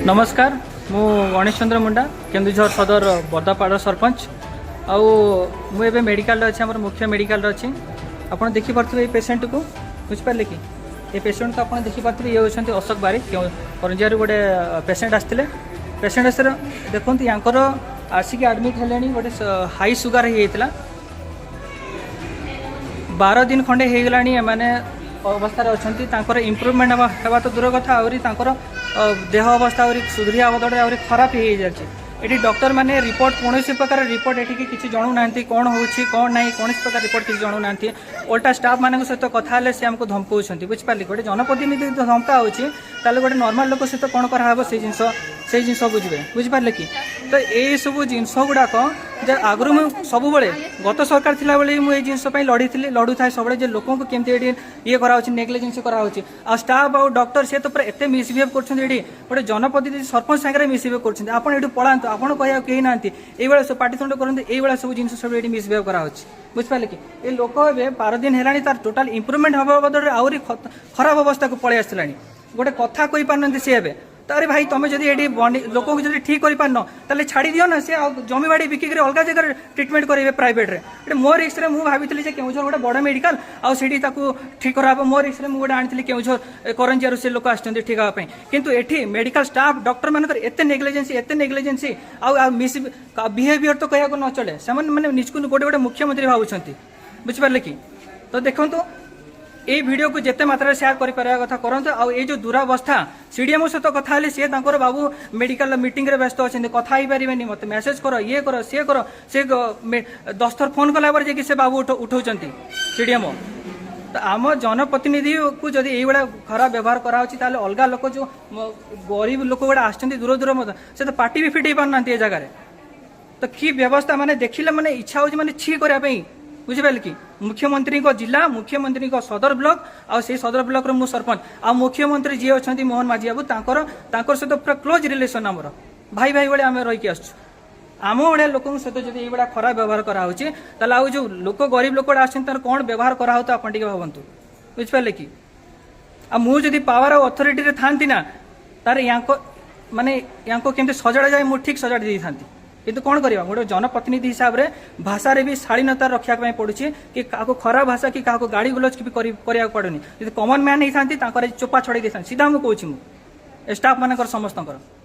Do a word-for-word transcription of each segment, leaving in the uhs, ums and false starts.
ନମସ୍କାର, ମୁଁ ଗଣେଶ ଚନ୍ଦ୍ର ମୁଣ୍ଡା, କେନ୍ଦୁଝର ସଦର ବର୍ଦ୍ଧାପାଳ ସରପଞ୍ଚ। ଆଉ ମୁଁ ଏବେ ମେଡିକାଲରେ ଅଛି, ଆମର ମୁଖ୍ୟ ମେଡିକାଲରେ ଅଛି। ଆପଣ ଦେଖିପାରୁଥିବେ ଏଇ ପେସେଣ୍ଟକୁ, ବୁଝିପାରିଲେ କି? ଏ ପେସେଣ୍ଟକୁ ଆପଣ ଦେଖିପାରୁଥିବେ, ଇଏ ହେଉଛନ୍ତି ଅଶୋକ ବାରିକ, କେଉଁ-, କରଞ୍ଜିଆରୁ ଗୋଟେ ପେସେଣ୍ଟ ଆସିଥିଲେ। ପେସେଣ୍ଟ ଆସିଥିଲେ, ଦେଖନ୍ତୁ, ୟାଙ୍କର ଆସିକି ଆଡମିଟ୍ ହେଲେଣି ଗୋଟେ ହାଇ ସୁଗାର ହେଇଯାଇଥିଲା। ବାର ଦିନ ଖଣ୍ଡେ ହେଇଗଲାଣି ଏମାନେ ଅବସ୍ଥାରେ ଅଛନ୍ତି। ତାଙ୍କର ଇମ୍ପ୍ରୁଭମେଣ୍ଟ ହେବା, ହେବା ତ ଦୂର କଥା, ଆହୁରି ତାଙ୍କର ଅ, ଦେହ ଅବସ୍ଥା ଆହୁରି ସୁଧୁରିବା ବଦଳରେ ଆହୁରି ଖରାପ ହେଇଯାଇଛି। ଏଠି ଡକ୍ଟରମାନେ ରିପୋର୍ଟ, କୌଣସି ପ୍ରକାର ରିପୋର୍ଟ ଏଠିକି କିଛି ଜଣାଉନାହାନ୍ତି, କ'ଣ ହେଉଛି କ'ଣ ନାହିଁ, କୌଣସି ପ୍ରକାର ରିପୋର୍ଟ କିଛି ଜଣାଉନାହାନ୍ତି। ଓଲଟା ଷ୍ଟାଫ୍ମାନଙ୍କ ସହିତ କଥା ହେଲେ ସେ ଆମକୁ ଧମକାଉଛନ୍ତି, ବୁଝିପାରିଲେ? ଗୋଟେ ଜନପ୍ରତିନିଧି ଯଦି ଧମକା ହେଉଛି, ତାହେଲେ ଗୋଟେ ନର୍ମାଲ ଲୋକ ସହିତ କ'ଣ କରାହେବ, ସେଇ ଜିନିଷ, ସେଇ ଜିନିଷ ବୁଝିବେ, ବୁଝିପାରିଲେ କି? ତ ଏଇସବୁ ଜିନିଷ ଗୁଡ଼ାକ ଯେ ଆଗରୁ ମୁଁ ସବୁବେଳେ, ଗତ ସରକାର ଥିଲାବେଳେ ମୁଁ ଏଇ ଜିନିଷ ପାଇଁ ଲଢ଼ିଥିଲି, ଲଢ଼ୁଥାଏ ସବୁବେଳେ, ଯେ ଲୋକଙ୍କୁ କେମିତି ଏଠି ଇଏ କରାହେଉଛି, ନେଗ୍ଲିଜେନ୍ସ କରାହେଉଛି। ଆଉ ଷ୍ଟାଫ୍ ଆଉ ଡକ୍ଟର, ସେ ତ ପୁରା ଏତେ ମିସବିହେଭ୍ କରୁଛନ୍ତି ଏଠି। ଗୋଟେ ଜନପ୍ରତିନିଧି, ସରପଞ୍ଚ ସାଙ୍ଗରେ ମିସବିହେଭ୍ କରୁଛନ୍ତି। ଆପଣ ଏଠୁ ପଳାନ୍ତୁ, ଆପଣ କହିବାକୁ କେହି ନାହାନ୍ତି। ଏଇଭଳିଆ ସବୁ ପାଟିତୁଣ୍ଡ କରନ୍ତି, ଏଇଭଳିଆ ସବୁ ଜିନିଷ ସବୁ ଏଠି ମିସବିହେଭ୍ କରାହେଉଛି, ବୁଝିପାରିଲେ କି? ଏ ଲୋକ ଏବେ ବାର ଦିନ ହେଲାଣି, ତାର ଟୋଟାଲ ଇମ୍ପ୍ରୁଭମେଣ୍ଟ ହେବା ବଦଳରେ ଆହୁରି ଖତ-, ଖରାପ ଅବସ୍ଥାକୁ ପଳେଇ ଆସିଲାଣି। ଗୋଟେ କଥା କହିପାରୁନାହାନ୍ତି ସିଏ ଏବେ। ତ ଆରେ ଭାଇ, ତମେ ଯଦି ଏଠି ବଣ୍ଡି-, ଲୋକଙ୍କୁ ଯଦି ଠିକ୍ କରିପାରୁନ, ତାହେଲେ ଛାଡ଼ି ଦିଅ ନା। ସେ ଆଉ ଜମି ବାଡ଼ି ବିକିକିରି ଅଲଗା ଜାଗାରେ ଟ୍ରିଟମେଣ୍ଟ କରିବେ ପ୍ରାଇଭେଟରେ। ଏଠି ମୋ ରିକ୍ସରେ ମୁଁ ଭାବିଥିଲି ଯେ କେଉଁଝର ଗୋଟେ ବଡ଼ ମେଡିକାଲ, ଆଉ ସେଠି ତାକୁ ଠିକ୍ କରାହେବ। ମୋ ରିକ୍ସରେ ମୁଁ ଗୋଟେ ଆଣିଥିଲି କେଉଁଝର, ଏ, କରଞ୍ଜିଆରୁ ସେ ଲୋକ ଆସିଛନ୍ତି ଠିକ୍ ହେବା ପାଇଁ। କିନ୍ତୁ ଏଠି ମେଡିକାଲ ଷ୍ଟାଫ୍, ଡକ୍ଟରମାନଙ୍କର ଏତେ ନେଗ୍ଲିଜେନ୍ସି, ଏତେ ନେଗ୍ଲିଜେନ୍ସି, ଆଉ, ଆଉ ମିସ୍ ବିହେଭିୟର ତ କହିବାକୁ ନ ଚଳେ। ସେମାନେ ମାନେ ନିଜକୁ ଗୋଟେ ଗୋଟେ ମୁଖ୍ୟମନ୍ତ୍ରୀ ଭାବୁଛନ୍ତି, ବୁଝିପାରିଲେ କି? ତ ଦେଖନ୍ତୁ, ଏଇ ଭିଡ଼ିଓକୁ ଯେତେ ମାତ୍ରାରେ ସେୟାର କରିପାରିବା କଥା କରନ୍ତୁ। ଆଉ ଏଇ ଯେଉଁ ଦୁରାବସ୍ଥା, ସିଡିଏମ୍ଓ ସହିତ କଥା ହେଲେ ସିଏ ତାଙ୍କର ବାବୁ ମେଡିକାଲ ମିଟିଂରେ ବ୍ୟସ୍ତ ଅଛନ୍ତି, କଥା ହେଇପାରିବେନି। ମୋତେ ମେସେଜ କର, ଇଏ କର, ସିଏ କର, ସେ ଗ-, ମେ-, ଦଶ ଥର ଫୋନ୍ କଲା ପରେ ଯାଇକି ସେ ବାବୁ ଉଠ-, ଉଠଉଛନ୍ତି ସିଡିଏମ୍ଓ। ତ ଆମ ଜନପ୍ରତିନିଧିକୁ ଯଦି ଏଇଭଳିଆ ଖରାପ ବ୍ୟବହାର କରାହେଉଛି, ତାହେଲେ ଅଲଗା ଲୋକ ଯେଉଁ ମ-, ଗରିବ ଲୋକ ଗୁଡ଼ା ଆସିଛନ୍ତି ଦୂର ଦୂର ମଧ୍ୟ, ସେ ତ ପାଟି ବି ଫିଟେଇ ପାରୁନାହାନ୍ତି ଏ ଜାଗାରେ। ତ କି ବ୍ୟବସ୍ଥା, ମାନେ ଦେଖିଲେ ମାନେ ଇଚ୍ଛା ହେଉଛି ମାନେ ଛି କରିବା ପାଇଁ, ବୁଝିପାରିଲେ କି? ମୁଖ୍ୟମନ୍ତ୍ରୀଙ୍କ ଜିଲ୍ଲା, ମୁଖ୍ୟମନ୍ତ୍ରୀଙ୍କ ସଦର ବ୍ଲକ, ଆଉ ସେଇ ସଦର ବ୍ଲକର ମୁଁ ସରପଞ୍ଚ। ଆଉ ମୁଖ୍ୟମନ୍ତ୍ରୀ ଯିଏ ଅଛନ୍ତି ମୋହନ ମାଝୀ ବାବୁ, ତାଙ୍କର, ତାଙ୍କର ସହିତ ପୁରା କ୍ଲୋଜ୍ ରିଲେସନ୍ ଆମର, ଭାଇ ଭାଇ ଭଳି ଆମେ ରହିକି ଆସୁଛୁ। ଆମ ଭଳିଆ ଲୋକଙ୍କ ସହିତ ଯଦି ଏଇଭଳିଆ ଖରାପ ବ୍ୟବହାର କରାହେଉଛି, ତାହେଲେ ଆଉ ଯେଉଁ ଲୋକ, ଗରିବ ଲୋକ ଗୁଡ଼ା ଆସୁଛନ୍ତି, ତାର କ'ଣ ବ୍ୟବହାର କରାହେଉଥିବ ଆପଣ ଟିକେ ଭାବନ୍ତୁ, ବୁଝିପାରିଲେ କି? ଆଉ ମୁଁ ଯଦି ପାୱାର ଆଉ ଅଥରିଟିରେ ଥାନ୍ତି ନା, ତାର ୟାଙ୍କ, ମାନେ ୟାଙ୍କୁ କେମିତି ସଜାଡ଼ାଯାଏ, ମୁଁ ଠିକ୍ ସଜାଡ଼ି ଦେଇଥାନ୍ତି। କିନ୍ତୁ କ'ଣ କରିବା, ଗୋଟେ ଜନପ୍ରତିନିଧି ହିସାବରେ ଭାଷାରେ ବି ଶାଳୀନତା ରଖିବା ପାଇଁ ପଡ଼ୁଛି। କି କାହାକୁ ଖରାପ ଭାଷା କି କାହାକୁ ଗାଳି ଗୁଲଜ ବି କରି- କରିବାକୁ ପଡ଼ୁନି। ଯଦି କମନ୍ ମ୍ୟାନ୍ ହେଇଥାନ୍ତି, ତାଙ୍କର ଆଜି ଚୋପା ଛଡ଼େଇ ଦେଇଥାନ୍ତି, ସିଧା ମୁଁ କହୁଛି। ମୁଁ ଏ ଷ୍ଟାଫ୍ ମାନଙ୍କର, ସମସ୍ତଙ୍କର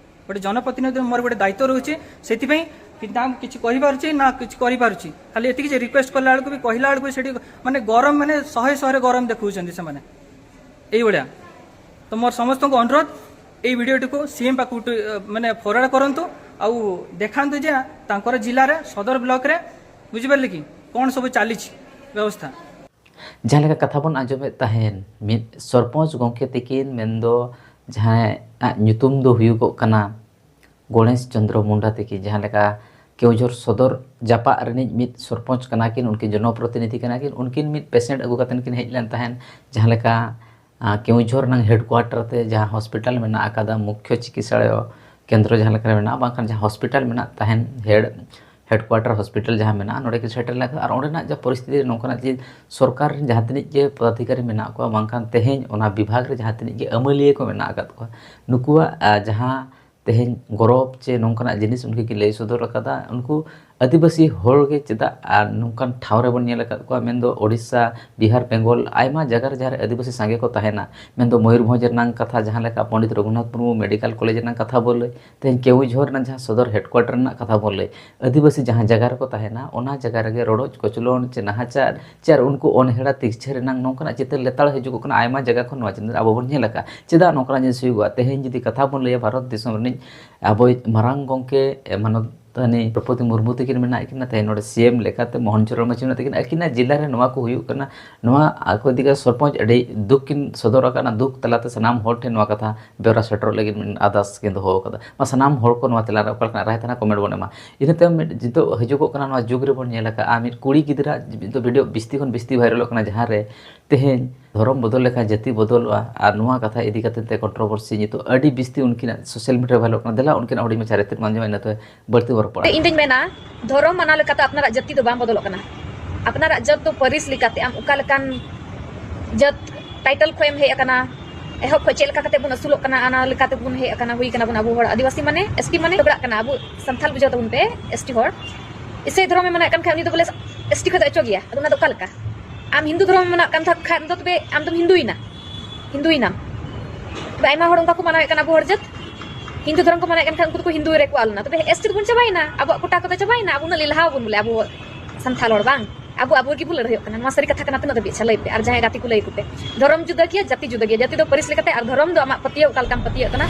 ଗୋଟେ ଜନପ୍ରତିନିଧି ମୋର ଗୋଟେ ଦାୟିତ୍ୱ ରହୁଛି। ସେଥିପାଇଁ କି ନା ମୁଁ କିଛି କହିପାରୁଛି, ନା କିଛି କରିପାରୁଛି। ଖାଲି ଏତିକି ଯେ ରିକ୍ୱେଷ୍ଟ କଲା ବେଳକୁ ବି, କହିଲା ବେଳକୁ ସେଠି ମାନେ ଗରମ, ମାନେ ଶହେ ଶହେରେ ଗରମ ଦେଖାଉଛନ୍ତି ସେମାନେ। ଏଇଭଳିଆ। ତ ମୋର ସମସ୍ତଙ୍କୁ ଅନୁରୋଧ, ଏଇ ଭିଡ଼ିଓଟିକୁ ସିଏମ୍ ପାଖକୁ ଟୁ- ମାନେ ଫରୱାର୍ଡ଼ କରନ୍ତୁ। ଆଉ ଦେଖାନ୍ତୁ ଯେ ତାଙ୍କର ଜିଲ୍ଲାରେ, ସଦର ବ୍ଲକରେ, ବୁଝିପାରିଲେ କି, କ'ଣ ସବୁ ଚାଲିଛି ବ୍ୟବସ୍ଥା। ᱡᱟᱦᱟᱸ ᱞᱮᱠᱟ ᱠᱟᱛᱷᱟ ᱵᱚᱱ ᱟᱸᱡᱚᱢᱮᱫ ᱛᱟᱦᱮᱱ, ᱢᱤᱫ ᱥᱚᱨᱯᱚᱧᱪ ᱜᱚᱢᱠᱮ ᱛᱤᱠᱤᱱ, ᱢᱮᱱᱫᱚ ᱡᱟᱦᱟᱸᱭᱟᱜ ᱧᱩᱛᱩᱢ ᱫᱚ ᱦᱩᱭᱩᱜᱚᱜ ᱠᱟᱱᱟ ᱜᱚᱬᱮᱥ ᱪᱚᱸᱫᱽᱨᱚ ᱢᱩᱱᱰᱟ ᱛᱤᱠᱤᱱ, ᱡᱟᱦᱟᱸ ᱞᱮᱠᱟ ᱠᱮᱣᱡᱷᱚᱨ ᱥᱚᱫᱚᱨ ᱡᱟᱯᱟᱜ ᱨᱤᱱᱤᱡ ᱢᱤᱫ ᱥᱚᱨᱯᱚᱧᱪ ᱠᱟᱱᱟ ᱠᱤᱱ, ᱩᱱᱠᱤᱱ ᱡᱚᱱᱚᱯᱨᱚᱛᱤᱱᱤᱫᱷᱤ ᱠᱟᱱᱟ ᱠᱤᱱ᱾ ᱩᱱᱠᱤᱱ ᱢᱤᱫ ᱯᱮᱥᱮᱱᱴ ᱟᱹᱜᱩ ᱠᱟᱛᱮ ᱠᱤᱱ ᱦᱮᱡ ᱞᱮᱱ ᱛᱟᱦᱮᱸᱫ, ᱡᱟᱦᱟᱸ ᱞᱮᱠᱟ ᱟᱸ, ᱠᱮᱣᱡᱷᱚᱨ ᱨᱮᱱᱟᱝ ᱦᱮᱰᱠᱩᱣᱟᱴᱟᱨ ᱛᱮ ᱡᱟᱦᱟᱸ ᱦᱚᱥᱯᱤᱴᱟᱞ ᱢᱮᱱᱟᱜ ᱟᱠᱟᱫᱟ, ᱢᱩᱠᱷᱭᱚ ᱪᱤᱠᱤᱛᱥᱟᱞᱚᱭ ᱠᱮᱱᱫᱨᱚ ᱡᱟᱦᱟᱸ ᱞᱮᱠᱟᱨᱮ ᱢᱮᱱᱟᱜᱼᱟ, ᱵᱟᱝᱠᱷᱟᱱ ᱡᱟᱦᱟᱸ ᱦᱚᱥᱯᱤᱴᱟᱞ ᱢᱮᱱᱟᱜ ᱛᱟᱦᱮᱱ, ᱦᱮᱰ ᱦᱮᱰᱠᱩᱣᱟᱴᱟᱨ ᱦᱚᱥᱯᱤᱴᱟᱞ ᱡᱟᱦᱟᱸ ᱢᱮᱱᱟᱜᱼᱟ, ᱱᱚᱰᱮ ᱠᱤᱱ ᱥᱮᱴᱮᱨ ᱞᱮᱱ ᱛᱟᱦᱮᱸᱫ᱾ ᱟᱨ ᱚᱸᱰᱮᱱᱟᱜ ᱡᱟᱦᱟᱸ ᱯᱚᱨᱤᱥᱛᱷᱤᱛᱤ ᱱᱚᱝᱠᱟᱱᱟᱜ ᱡᱮ ᱥᱚᱨᱠᱟᱨ ᱨᱮᱱ ᱡᱟᱦᱟᱸ ᱛᱤᱱᱟᱹᱜ ᱜᱮ ᱯᱚᱫᱟᱫᱷᱤᱠᱟᱨᱤ ᱢᱮᱱᱟᱜ ᱠᱚᱣᱟ, ᱵᱟᱝᱠᱷᱟᱱ ᱛᱮᱦᱮᱧ ᱚᱱᱟ ᱵᱤᱵᱷᱟᱜᱽ ᱨᱮ ᱡᱟᱦᱟᱸ ᱛᱤᱱᱟᱹᱜ ᱜᱮ ᱟᱹᱢᱟᱹᱞᱤᱭᱟᱹ ᱠᱚ ᱢᱮᱱᱟᱜ ᱟᱠᱟᱫ ᱠᱚᱣᱟ, ᱱᱩᱠᱩᱣᱟᱜ, ᱟ, ᱡᱟᱦᱟᱸ ᱛᱮᱦᱮᱧ ᱜᱚᱨᱚᱵᱽ ᱪᱮ ᱱᱚᱝᱠᱟᱱᱟᱜ ᱡᱤᱱᱤᱥ ᱩᱱᱠᱩ ᱠᱤᱱ ᱞᱟᱹᱭ ᱥᱚᱫᱚᱨ ᱟᱠᱟᱫᱟ, ᱩᱱᱠᱩ ᱟᱹᱫᱤᱵᱟᱹᱥᱤ ᱦᱚᱲ ᱜᱮ ᱪᱮᱫᱟᱜ ᱟᱨ ᱱᱚᱝᱠᱟᱱ ᱴᱷᱟᱶ ᱨᱮᱵᱚᱱ ᱧᱮᱞ ᱟᱠᱟᱫ ᱠᱚᱣᱟ, ᱢᱮᱱᱫᱚ ᱳᱰᱤᱥᱟ, ᱵᱤᱦᱟᱨ, ᱵᱮᱝᱜᱚᱞ, ᱟᱭᱢᱟ ᱡᱟᱭᱜᱟ ᱨᱮ ᱡᱟᱦᱟᱸ ᱨᱮ ᱟᱹᱫᱤᱵᱟᱹᱥᱤ ᱥᱟᱸᱜᱮ ᱠᱚ ᱛᱟᱦᱮᱱᱟ, ᱢᱮᱱᱫᱚ ᱢᱚᱭᱩᱨᱵᱷᱚᱸᱡᱽ ᱨᱮᱱᱟᱝ ᱠᱟᱛᱷᱟ, ᱡᱟᱦᱟᱸ ᱞᱮᱠᱟ ᱯᱚᱱᱰᱤᱛ ᱨᱚᱜᱷᱩᱱᱟᱛᱷ ᱢᱩᱨᱢᱩ ᱢᱮᱰᱤᱠᱮᱞ ᱠᱚᱞᱮᱡᱽ ᱨᱮᱱᱟᱝ ᱠᱟᱛᱷᱟ ᱵᱚᱱ ᱞᱟᱹᱭ, ᱛᱮᱦᱮᱧ ᱠᱮᱣᱡᱷᱚᱨ ᱨᱮᱱᱟᱜ ᱡᱟᱦᱟᱸ ᱥᱚᱫᱚᱨ ᱦᱮᱰᱠᱩᱣᱟᱴᱟᱨ ᱨᱮᱱᱟᱜ ᱠᱟᱛᱷᱟ ᱵᱚᱱ ᱞᱟᱹᱭ, ᱟᱹᱫᱤᱵᱟᱹᱥᱤ ᱡᱟᱦᱟᱸ ᱡᱟᱭᱜᱟ ᱨᱮᱠᱚ ᱛᱟᱦᱮᱱᱟ, ᱚᱱᱟ ᱡᱟᱭᱜᱟ ᱨᱮᱜᱮ ᱨᱚᱰᱚᱡ ᱠᱚᱪᱞᱚᱱ ᱪᱮ ᱱᱟᱦᱟᱪᱟᱨ ᱪᱮ ᱟᱨ ᱩᱱᱠᱩ ᱚᱱᱦᱮᱲᱟ ᱛᱤᱠᱪᱷᱟᱹ ᱨᱮᱱᱟᱝ ᱱᱚᱝᱠᱟᱱᱟᱜ ᱪᱤᱛᱟᱹᱨ ᱞᱮᱛᱟᱲ ᱦᱤᱡᱩᱜᱚᱜ ᱠᱟᱱᱟ᱾ ᱟᱭᱢᱟ ᱡᱟᱭᱜᱟ ᱠᱷᱚᱱ ᱱᱚᱣᱟ ᱪᱤᱛᱟᱹᱨ ᱟᱵᱚ ᱵᱚᱱ ᱧᱮᱞ ᱟᱠᱟᱫᱼᱟ᱾ ᱪᱮᱫᱟᱜ ᱱᱚᱝᱠᱟᱱᱟᱜ ᱡᱤᱱᱤᱥ ᱦᱩᱭᱩᱜᱚᱜᱼᱟ? ᱛᱮᱦᱮᱧ ᱡᱩᱫᱤ ᱠᱟᱛᱷᱟ ᱵᱚᱱ ᱞᱟᱹᱭᱟ, ᱵᱷᱟᱨᱚᱛ ᱫᱤᱥᱚᱢ ᱨᱤᱱᱤᱡ ᱟᱵᱚᱭᱤᱡ ᱢᱟᱨᱟᱝ ᱜᱚᱢᱠᱮ, ᱮ, ᱢᱟᱱᱚᱛᱟᱱᱤ ᱫᱨᱚᱯᱚᱫᱤ ᱢᱩᱨᱢᱩ ᱛᱟᱹᱠᱤᱱ ᱢᱮᱱᱟᱜ ᱠᱤᱱᱟ, ᱛᱮᱦᱮᱧ ᱱᱚᱰᱮ ᱥᱤ ᱮᱢ ᱞᱮᱠᱟᱛᱮ ᱢᱳᱦᱚᱱ ᱪᱚᱨᱚᱬ ᱢᱟᱹᱡᱷᱤ ᱢᱮᱱᱟᱜ ᱛᱟᱹᱠᱤᱱᱟ᱾ ᱟᱹᱠᱤᱱᱟᱜ ᱡᱮᱞᱟ ᱨᱮ ᱱᱚᱣᱟ ᱠᱚ ᱦᱩᱭᱩᱜ ᱠᱟᱱᱟ, ᱱᱚᱣᱟ ᱟᱠᱚ ᱤᱫᱤ ᱠᱟᱛᱮ ᱥᱚᱨᱯᱚᱧᱪ ᱟᱹᱰᱤ ᱫᱩᱠ ᱠᱤᱱ ᱥᱚᱫᱚᱨ ᱟᱠᱟᱫᱼᱟ᱾ ᱚᱱᱟ ᱫᱩᱠ ᱛᱟᱞᱟᱛᱮ ᱥᱟᱱᱟᱢ ᱦᱚᱲ ᱴᱷᱮᱱ ᱱᱚᱣᱟ ᱠᱟᱛᱷᱟ ᱵᱮᱣᱨᱟ ᱥᱮᱴᱮᱨᱚᱜ ᱞᱟᱹᱜᱤᱫ ᱢᱤᱫ ᱟᱨᱫᱟᱥ ᱠᱤᱱ ᱫᱚᱦᱚ ᱟᱠᱟᱫᱟ᱾ ᱢᱟ ᱥᱟᱱᱟᱢ ᱦᱚᱲ ᱠᱚ ᱱᱚᱣᱟ ᱛᱮᱞᱟ ᱨᱮ ᱚᱠᱟ ᱞᱮᱠᱟᱱᱟᱜ ᱨᱟᱭ ᱛᱟᱦᱮᱱᱟ, ᱠᱚᱢᱮᱱᱴ ᱵᱚᱱ ᱮᱢᱟ᱾ ᱤᱱᱟᱹ ᱛᱟᱭᱚᱢ ᱢᱤᱫ ᱱᱤᱛᱚᱜ ᱦᱤᱡᱩᱜᱚᱜ ᱠᱟᱱᱟ, ᱱᱚᱣᱟ ᱡᱩᱜᱽ ᱨᱮᱵᱚᱱ ᱧᱮᱞ ᱟᱠᱟᱫᱼᱟ, ᱢᱤᱫ ᱠᱩᱲᱤ ᱜᱤᱫᱽᱨᱟᱹ ᱱᱤᱛᱚᱜ ᱵᱷᱤᱰᱤᱭᱳ ᱵᱤᱥᱛᱤ ᱠᱷᱚᱱ ᱵᱤᱥᱛᱤ ᱵᱷᱟᱭᱨᱟᱞᱚᱜ ᱠᱟᱱᱟ, ᱡᱟᱦᱟᱸ ᱨᱮ ᱛᱮᱦᱮᱧ ᱫᱷᱚᱨᱚᱢ ᱵᱚᱫᱚᱞ ᱞᱮᱠᱷᱟᱱ ᱡᱟᱹᱛᱤ ᱵᱚᱫᱚᱞᱚᱜᱼᱟ᱾ ᱟᱨ ᱱᱚᱣᱟ ᱠᱟᱛᱷᱟ ᱤᱫᱤ ᱠᱟᱛᱮ ᱛᱮ ᱠᱚᱱᱴᱨᱳᱵᱷᱟᱨᱥᱤ ᱱᱤᱛᱚᱜ ᱟᱹᱰᱤ ᱵᱤᱥᱛᱤ ᱩᱱᱠᱤᱱᱟᱜ ᱥᱳᱥᱟᱞ ᱢᱤᱰᱤᱭᱟ ᱨᱮ ᱵᱷᱟᱭᱨᱟᱞᱚᱜ ᱠᱟᱱᱟ᱾ ᱫᱮᱞᱟ ᱩᱱᱠᱤᱱᱟᱜ ᱦᱩᱰᱤᱧ ᱢᱟᱪᱷᱟ ᱨᱮ ᱛᱮᱫ ᱵᱚᱱ ᱟᱸᱡᱚᱢᱟ, ᱤᱱᱟᱹ ᱛᱮ ᱵᱟᱹᱲᱛᱤ ᱵᱚᱱ ᱨᱚᱯᱚᱲᱟ᱾ ᱤᱧ ᱫᱩᱧ ᱢᱮᱱᱟ, ᱫᱷᱚᱨᱚᱢ ᱢᱟᱱᱟᱣ ᱞᱮᱠᱟᱛᱮ ᱟᱯᱱᱟᱨᱟᱜ ᱡᱟᱹᱛᱤ ᱫᱚ ᱵᱟᱝ ᱵᱚᱫᱚᱞᱚᱜ ᱠᱟᱱᱟ᱾ ᱟᱯᱱᱟᱨᱟᱜ ᱡᱟᱹᱛ ᱫᱚ ᱯᱟᱹᱨᱤᱥ ᱞᱮᱠᱟᱛᱮ ᱟᱢ ᱚᱠᱟ ᱞᱮᱠᱟᱱ ᱡᱟᱹᱛ ᱴᱟᱭᱴᱮᱞ ᱠᱷᱚᱱ ᱮᱢ ᱦᱮᱡ ᱟᱠᱟᱱᱟ, ᱮᱦᱚᱵ ᱠᱷᱚᱱ ᱪᱮᱫ ᱞᱮᱠᱟ ᱠᱟᱛᱮ ᱵᱚᱱ ᱟᱹᱥᱩᱞᱚᱜ ᱠᱟᱱᱟ, ᱚᱱᱟ ᱞᱮᱠᱟᱛᱮ ᱵᱚᱱ ᱦᱮᱡ ᱟᱠᱟᱱᱟ, ᱦᱩᱭ ᱠᱟᱱᱟ ᱵᱚᱱ ᱟᱵᱚ ᱦᱚᱲ ᱟᱹᱫᱤᱵᱟᱹᱥᱤ ᱢᱟᱱᱮ, ᱮᱥᱴᱤ ᱢᱟᱱᱮ ᱡᱷᱚᱜᱽᱲᱟᱜ ᱠᱟᱱᱟ ᱟᱵᱚ ᱥᱟᱱᱛᱟᱞ, ᱵᱩᱡᱷᱟᱹᱣ ᱛᱟᱵᱚᱱ ᱯᱮ, ᱮᱥᱴᱤ ᱦᱚᱲ᱾ ᱤᱥᱟᱹᱭ ᱫᱷᱚᱨᱚᱢᱮ ᱢᱟᱱᱟᱣᱮᱫ ᱠᱟᱱ ᱠᱷᱟᱱ ᱩᱱᱤ ᱫᱚ ᱵᱚᱞᱮ ᱮᱥᱴᱤ ᱠᱷᱚᱱ ᱫᱚ ᱚᱪᱚᱜᱮᱭᱟ᱾ ᱟᱫᱚ ᱚᱱᱟ ᱫᱚ ᱚᱠᱟ ᱞᱮᱠᱟ? ᱟᱢ ᱦᱤᱱᱫᱩ ᱫᱷᱚᱨᱚᱢᱮᱢ ᱢᱟᱱᱟᱣᱮᱫ ᱠᱟᱱ ᱠᱷᱟᱱ ᱫᱚ ᱛᱚᱵᱮ ᱟᱢ ᱫᱚᱢ ᱦᱤᱱᱫᱩᱭᱮᱱᱟ, ᱦᱤᱱᱫᱩᱭᱮᱱᱟᱢ᱾ ᱛᱚᱵᱮ ᱟᱭᱢᱟ ᱦᱚᱲ ᱚᱱᱠᱟ ᱠᱚ ᱢᱟᱱᱟᱣᱮᱫ ᱠᱟᱱᱟ ᱟᱵᱚ ᱦᱚᱲ ᱡᱟᱹᱛ, ᱦᱤᱱᱫᱩ ᱫᱷᱚᱨᱚᱢ ᱠᱚ ᱢᱟᱱᱟᱣᱮᱫ ᱠᱟᱱ ᱠᱷᱟᱱ ᱩᱱᱠᱩ ᱫᱚᱠᱚ ᱦᱤᱱᱫᱩ ᱨᱮᱠᱚ ᱟᱞᱱᱟ᱾ ᱛᱚᱵᱮ ᱮᱥᱴᱤ ᱫᱚᱵᱚᱱ ᱪᱟᱵᱟᱭᱮᱱᱟ, ᱟᱵᱚᱣᱟᱜ ᱠᱳᱴᱟ ᱠᱚᱫᱚ ᱪᱟᱵᱟᱭᱮᱱᱟ, ᱟᱵᱚ ᱩᱱᱟᱹᱜ ᱞᱮᱞᱦᱟ ᱵᱚᱱ ᱵᱚᱞᱮ ᱟᱵᱚ ᱥᱟᱱᱛᱟᱲ ᱦᱚᱲ, ᱵᱟᱝ? ᱟᱵᱚ ᱟᱵᱚ ᱨᱮᱜᱮ ᱵᱚᱱ ᱞᱟᱹᱲᱦᱟᱹᱭᱚᱜ ᱠᱟᱱᱟ᱾ ᱱᱚᱣᱟ ᱥᱟᱹᱨᱤ ᱠᱟᱛᱷᱟ ᱠᱟᱱᱟ, ᱛᱤᱱᱟᱹᱜ ᱫᱷᱟᱹᱵᱤᱡ? ᱟᱪᱪᱷᱟ, ᱞᱟᱹᱭ ᱯᱮ᱾ ᱟᱨ ᱡᱟᱦᱟᱸᱭ ᱜᱟᱛᱮ ᱠᱚ ᱞᱟᱹᱭ ᱟᱠᱚ ᱯᱮ, ᱫᱷᱚᱨᱚᱢ ᱡᱩᱫᱟᱹ ᱜᱮᱭᱟ, ᱡᱟᱹᱛᱤ ᱡᱩᱫᱟᱹ ᱜᱮᱭᱟ, ᱡᱟᱹᱛᱤ ᱫᱚ ᱯᱟᱹᱨᱤᱥ ᱞᱮᱠᱟᱛᱮ ᱟᱨ ᱫᱷᱚᱨᱚᱢ ᱫᱚ ᱟᱢᱟᱜ ᱯᱟᱹᱛᱭᱟᱹᱣ ᱚᱠᱟ ᱞᱮᱠᱟᱢ ᱯᱟᱹᱛᱭᱟᱹᱜ ᱠᱟᱱᱟ᱾